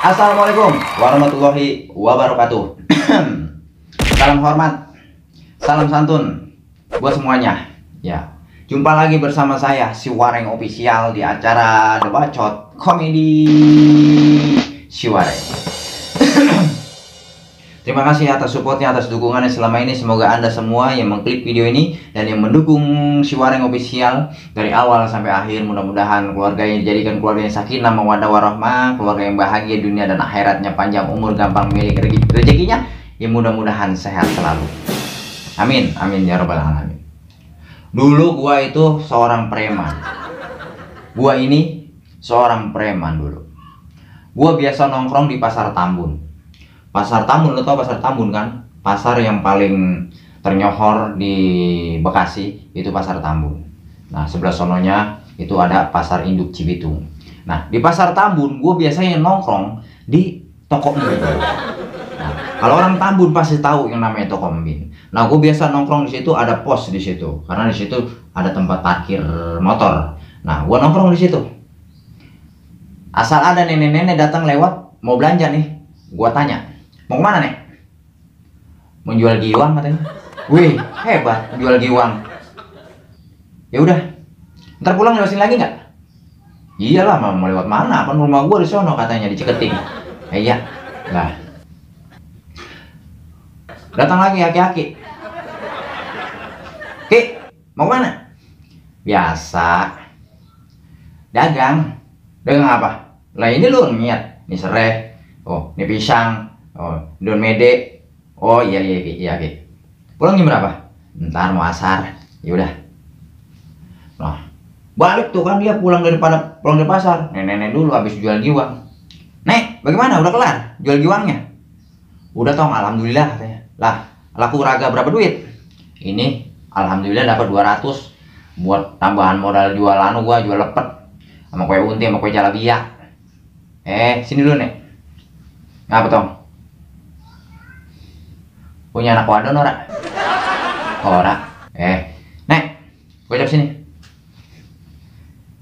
Assalamualaikum warahmatullahi wabarakatuh. Salam hormat, salam santun buat semuanya. Ya, jumpa lagi bersama saya si Wareng Official di acara The Bacot Komedi Si Wareng. Terima kasih atas supportnya, atas dukungannya selama ini. Semoga Anda semua yang mengklik video ini dan yang mendukung si Wareng Official dari awal sampai akhir, mudah-mudahan keluarganya dijadikan keluarga yang sakinah mawaddah warahmah, keluarga yang bahagia dunia dan akhiratnya, panjang umur, gampang milik rezekinya, yang mudah-mudahan sehat selalu. Amin, amin ya rabbal alamin. Dulu gua itu seorang preman. Gua ini seorang preman dulu. Gua biasa nongkrong di Pasar Tambun. Pasar Tambun, lo tau Pasar Tambun kan? Pasar yang paling ternyohor di Bekasi itu Pasar Tambun. Nah, sebelah sononya itu ada Pasar Induk Cibitung. Nah, di Pasar Tambun gue biasanya nongkrong di toko Mbin. Nah, kalau orang Tambun pasti tahu yang namanya toko Mbin. Nah, gue biasa nongkrong di situ, ada pos di situ karena di situ ada tempat parkir motor. Nah, gue nongkrong di situ. Asal ada nenek-nenek datang lewat mau belanja nih, gue tanya, mau kemana nek? Mau jual giwang katanya. Wih, hebat jual giwang. Ya udah, ntar pulang lewat sini lagi nggak? Iyalah, mau lewat mana? Kan rumah gua di sono katanya, di Ciketing. Iya, lah. Datang lagi aki-aki. Ki, mau kemana? Biasa. Dagang. Dagang apa? Lah ini lu niat, ini serai. Oh, ini pisang. Oh, Don Mede. Oh iya Ki. Pulang jam berapa? Ntar mau asar. Ya udah. Nah, balik tuh kan dia pulang dari pasar. Nenek dulu habis jual giwang. Nek, bagaimana? Udah kelar jual giwangnya? Udah Tong, alhamdulillah katanya. Lah, laku raga berapa duit? Ini alhamdulillah dapat 200 buat tambahan modal jualan gua, jual lepet sama kue unti sama kue jalabia. Sini dulu, Nek. Ngapa Tong? Punya anak wadon ora? Ora. Nek, gocap sini.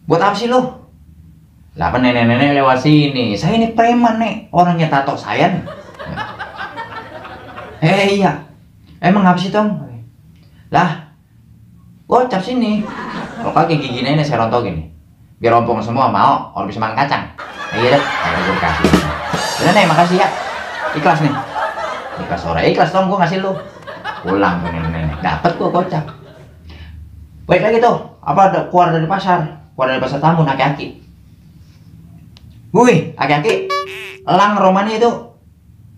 Buat apa sih lu? Lah apa nenek-nenek lewat sini? Saya ini preman, Nek. Orangnya tato saya nih. Iya. Emang apa sih, Tong? Lah, gocap sini. Kalau kagak gigi nenek saya rontokin nih. Biar rompong semua mau, orang bisa makan kacang. Iya dah, gue kasih. Udah Nek, makasih ya. Ikhlas nih. Ikhlas sore, ikhlas Tong, gue ngasih lu. Pulang tuh nenek, dapat gue gocap. Baik lagi tuh, keluar dari pasar Tambun, aki-aki. Wih, aki-aki, elang romannya itu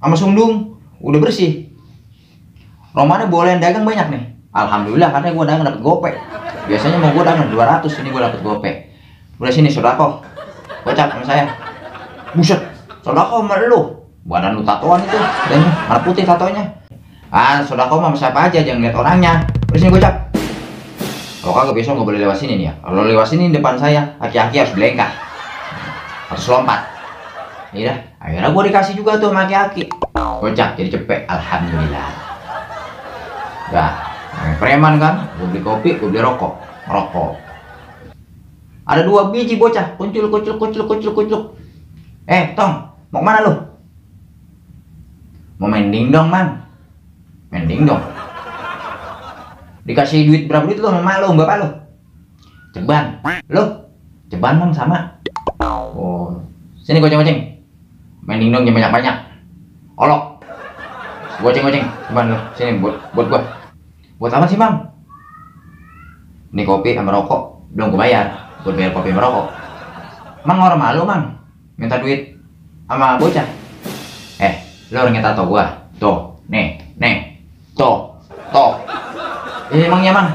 sama sundung udah bersih. Romannya bolehan dagang banyak nih. Alhamdulillah, karena gue dagang dapat gopek. Biasanya mau gue dagang 200, ini gue dapat gopek. Udah sini sodako, gocap sama saya. Buset, sodako sama lu. Badan lu tatoan itu, dan warna putih tatonya. Sodako mah siapa aja, jangan lihat orangnya. Terus ini gocap. Kalau kagak besok nggak boleh lewat sini nih ya. Kalau lewat sini depan saya, aki-aki harus belengkah, harus lompat. Iya, akhirnya gue dikasih juga tuh sama aki-aki. Gocap jadi cepet, alhamdulillah. Dah, preman kan, gue beli kopi, gue beli rokok. Ada 2 biji bocah, kuncul. Tong, mau kemana lu? Mau main dingdong, Mang. Main dingdong. Dikasih duit berapa duit lu sama mak lu, bapak lu? Ceban. Lu? Ceban, Mang, sama. Oh. Sini goceng. Main dingdong jangan banyak-banyak. Olok. Goceng. Ceban lu. Sini buat gua. Buat apa sih, Mang? Ini kopi sama rokok. Belum gua bayar. Buat bayar kopi sama rokok. Mang, orang malu, Mang. Minta duit sama bocah. Lo orangnya tato gua. Tuh, nih. Tuh. Ini emangnya, Mang.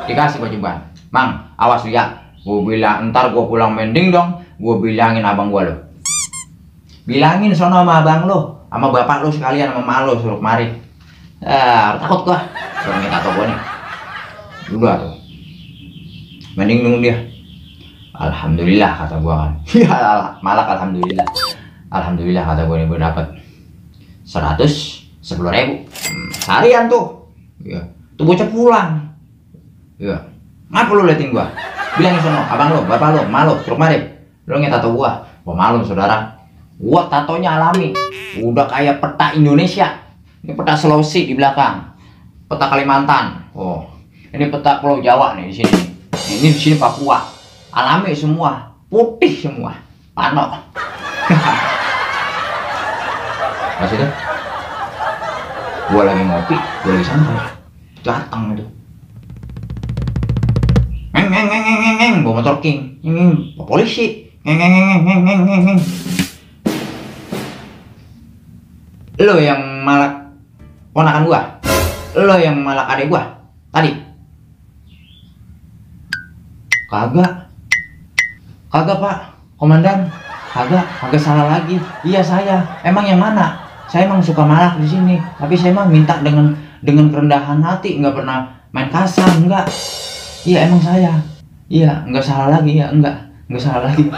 Dikasih gua ceban. Mang, awas lu ya. Gua bilang ntar gua pulang mending dong. Gua bilangin abang gua lo. Bilangin sono sama abang lo, sama bapak lo sekalian, sama emak lo suruh kemari. Takut gua. Orangnya tato gua nih. Udah tuh. Mending dong dia. Alhamdulillah kata gua kan. Ya, malah alhamdulillah. Alhamdulillah kata gue nih, gue dapet 110.000 seharian tuh. Iya, tuh bocah pulang. Iya, ngapa lu liatin gua? Bilangin sono, abang lo, bapak lo, emak lo, suruh mari. Lo nggak tato gua malu saudara. Gua tatonya alami, udah kayak peta Indonesia. Ini peta Sulawesi di belakang, peta Kalimantan. Oh, ini peta Pulau Jawa nih di sini. Ini di sini Papua. Alami semua, putih semua, pano. Pas itu, gua lagi ngopi, gua lagi santai, datang itu. Ngeng, bawa motor king, polisi, ngeng. Lo yang malak ponakan gua, lo yang malak adik gua tadi? Kagak pak, komandan, kagak salah lagi. Iya saya, emang yang mana? Saya emang suka malak di sini, tapi saya emang minta dengan kerendahan hati, nggak pernah main kasar, enggak. Iya emang saya, iya nggak salah lagi ya, nggak salah lagi.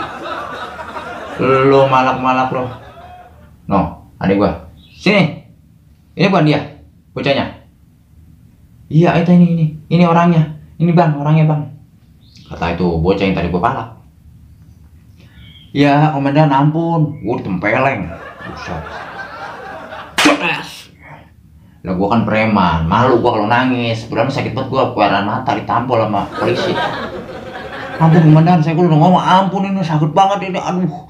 Lo malak lo, no, adik gua. Sini, ini bukan dia, bocahnya. Iya, itu ini orangnya. Ini bang, orangnya bang. Kata itu bocah yang tadi gua palak. Ya, komandan ampun, gua ditempeleng. Buset. Lah gua kan preman, malu gua kalau nangis. Berarti sakit banget gua, keluaran mata ditampol sama polisi. Ampun komandan, saya udah ngomong ampun ini sakit banget ini. Aduh.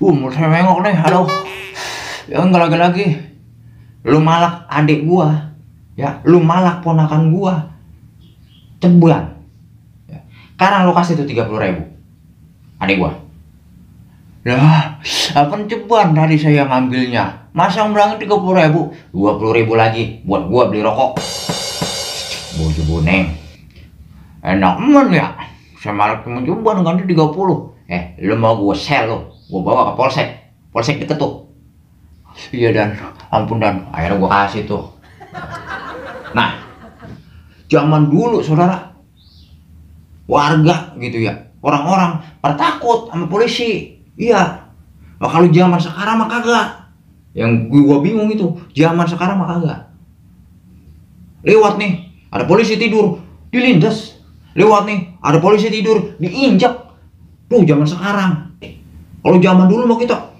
Mau saya mengok nih, aduh. Ya enggak lagi lu malak adik gua, ya lu malak ponakan gua, cebuan ya. Sekarang lu kasih tuh 30.000 adik gua. Lah apa cebuan tadi saya ngambilnya, masa ngurangin 30.000, 20.000 lagi buat gua beli rokok. Bojo boneng enak men ya, saya malak cuma cebuan ganti 30. Lu mau gua sel lu, gua bawa ke polsek deket tuh. Iya dan, ampun dan, akhirnya gua kasih tuh. Nah, zaman dulu saudara, warga gitu ya, orang-orang pada takut sama polisi. Iya, nah, kalau zaman sekarang mah kagak. Yang gua bingung itu, zaman sekarang mah kagak. Lewat nih, ada polisi tidur, dilindas. Lewat nih, ada polisi tidur, diinjak. Tuh zaman sekarang. Kalau zaman dulu mau kita,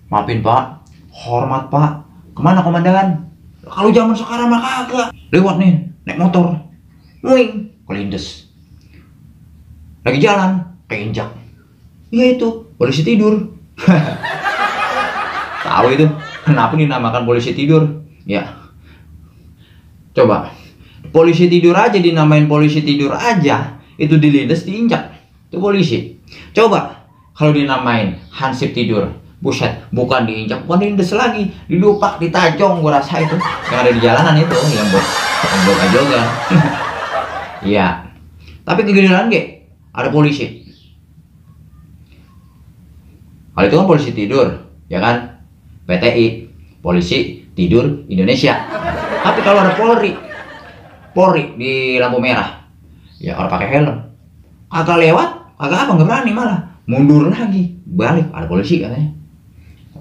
maafin pak, hormat pak, kemana komandan? Kalau zaman sekarang mah kagak. Lewat nih, naik motor, wing, kelindes. Lagi jalan, keinjak. Iya itu, polisi tidur. Tahu itu, kenapa dinamakan polisi tidur? Ya, coba, polisi tidur aja dinamain polisi tidur aja, itu dilindes, diinjak, itu polisi. Coba, kalau dinamain hansip tidur, buset, bukan diinjak, bukan diindes lagi, didupak, ditajong, gua rasa itu yang ada di jalanan itu yang buat jogan. Iya, tapi kegedean ge, ada polisi. Kalau itu kan polisi tidur, ya kan? PTI, polisi tidur Indonesia. Tapi kalau ada Polri di lampu merah, ya orang pakai helm, kagak lewat, kagak apa, nggak berani malah mundur lagi, balik, ada polisi katanya.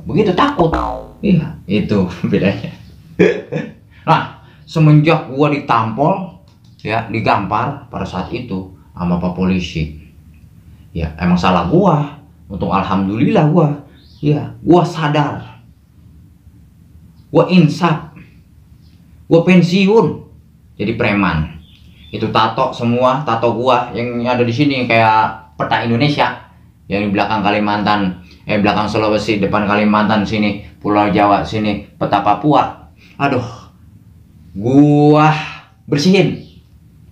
Begitu takut. Iya, itu bedanya. Nah, semenjak gua ditampol, ya digampar pada saat itu sama Pak Polisi. Ya, emang salah gua. Untung alhamdulillah gua. Ya, gua sadar. Gua insaf. Gua pensiun jadi preman. Itu tato semua, tato gua yang ada di sini kayak peta Indonesia. Yang di belakang Kalimantan, belakang Sulawesi, depan Kalimantan sini, Pulau Jawa sini, peta Papua. Aduh, gua bersihin.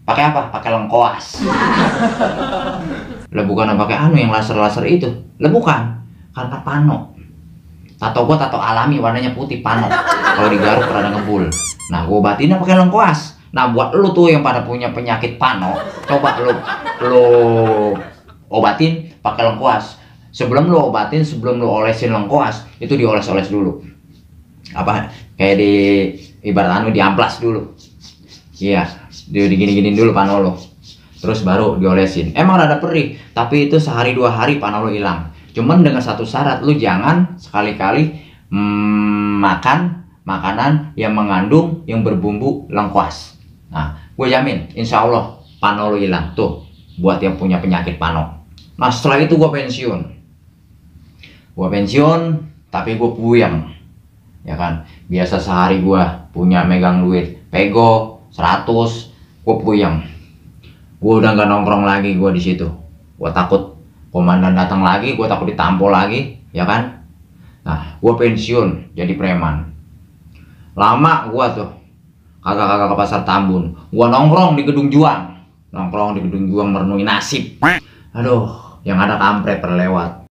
Pakai apa? Pakai lengkoas. Lah bukan pakai anu yang laser-laser itu. Lah bukan, karena pano. Tato gua tato alami, warnanya putih pano. Kalau digaruk rada ngebul. Nah, gua obatinnya pakai lengkoas. Nah, buat lu tuh yang pada punya penyakit pano, coba lu obatin pakai lengkoas. Sebelum lu obatin, sebelum lu olesin lengkoas, itu dioles-oles dulu. Apa? Kayak di ibarat anu diamplas dulu. Iya, digini-giniin dulu pano lo. Terus baru diolesin. Emang rada perih, tapi itu sehari 2 hari pano lo hilang. Cuman dengan satu syarat, lu jangan sekali-kali makan makanan yang mengandung yang berbumbu lengkuas. Nah, gue jamin, insya Allah pano lo hilang. Tuh, buat yang punya penyakit pano. Nah, setelah itu gue pensiun. Gua pensiun tapi gue puyeng, ya kan. Biasa sehari gua punya megang duit pego 100, gue puyeng. Gue udah nggak nongkrong lagi gue di situ. Gue takut komandan datang lagi, gue takut ditampol lagi, ya kan. Nah, gue pensiun jadi preman. Lama gue tuh kagak ke pasar Tambun. Gue nongkrong di Gedung Juang, merenungi nasib. Aduh, yang ada kampret terlewat.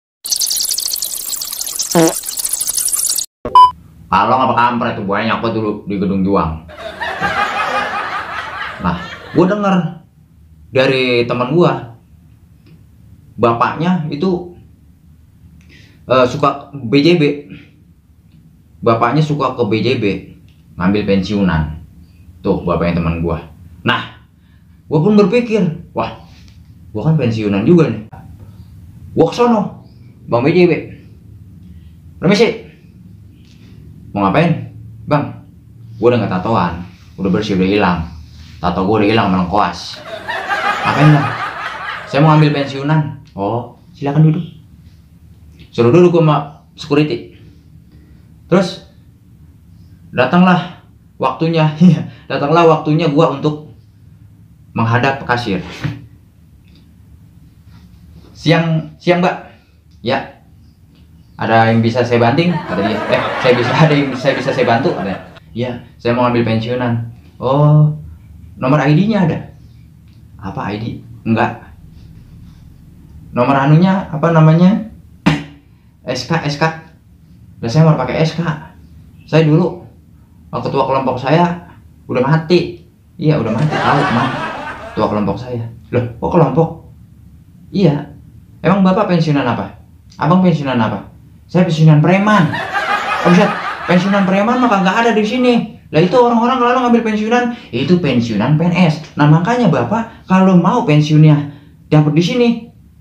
Kalau nggak kampret tuh banyak apa dulu di Gedung Juang. Nah, gue denger dari teman gue, bapaknya itu suka BJB. Bapaknya suka ke BJB, ngambil pensiunan. Tuh bapaknya teman gue. Nah, gue pun berpikir, wah, gue kan pensiunan juga nih. Gue kesono, Bang BJB. Permisi. Mau ngapain? Bang, gue udah gak tatoan, udah bersih, udah hilang. Tato gue udah hilang melengkoas. Ngapain bang? Saya mau ambil pensiunan. Oh, silakan duduk. Suruh duduk sama security. Terus datanglah waktunya, datanglah waktunya gue untuk menghadap kasir. Siang mbak. Ya. Ada yang bisa saya banting? Kata dia. Saya bisa saya bantu? Ada. Ya, saya mau ambil pensiunan. Oh, nomor ID-nya ada? Apa ID? Enggak. Nomor anunya apa namanya? SK. Lah saya mau pakai SK. Saya dulu ketua kelompok saya udah mati. Iya, udah mati. Tahu kemana? Ketua kelompok saya. Loh, kok kelompok? Iya. Emang Bapak pensiunan apa? Abang pensiunan apa? Saya pensiunan preman. Oh, bisa. Pensiunan preman mah kagak ada di sini. Lah itu orang-orang kalau ngambil pensiunan itu pensiunan PNS. Nah makanya Bapak kalau mau pensiunnya dapat di sini,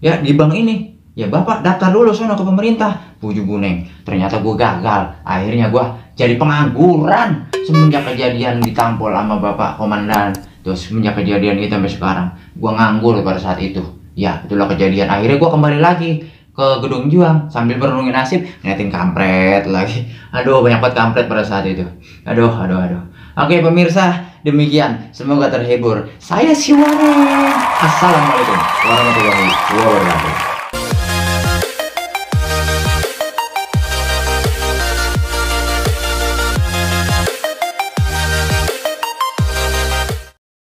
ya di bank ini, ya Bapak daftar dulu sono ke pemerintah. Buju Buneng, ternyata gue gagal. Akhirnya gue jadi pengangguran semenjak kejadian ditampol sama Bapak Komandan. Terus semenjak kejadian itu sampai sekarang gue nganggur pada saat itu. Ya itulah kejadian. Akhirnya gue kembali lagi ke Gedung Juang sambil merenungi nasib, ngeliatin kampret lagi. Aduh, banyak banget kampret pada saat itu. Aduh. Oke pemirsa, demikian. Semoga terhibur. Saya si Wareng. Assalamualaikum warahmatullahi wabarakatuh.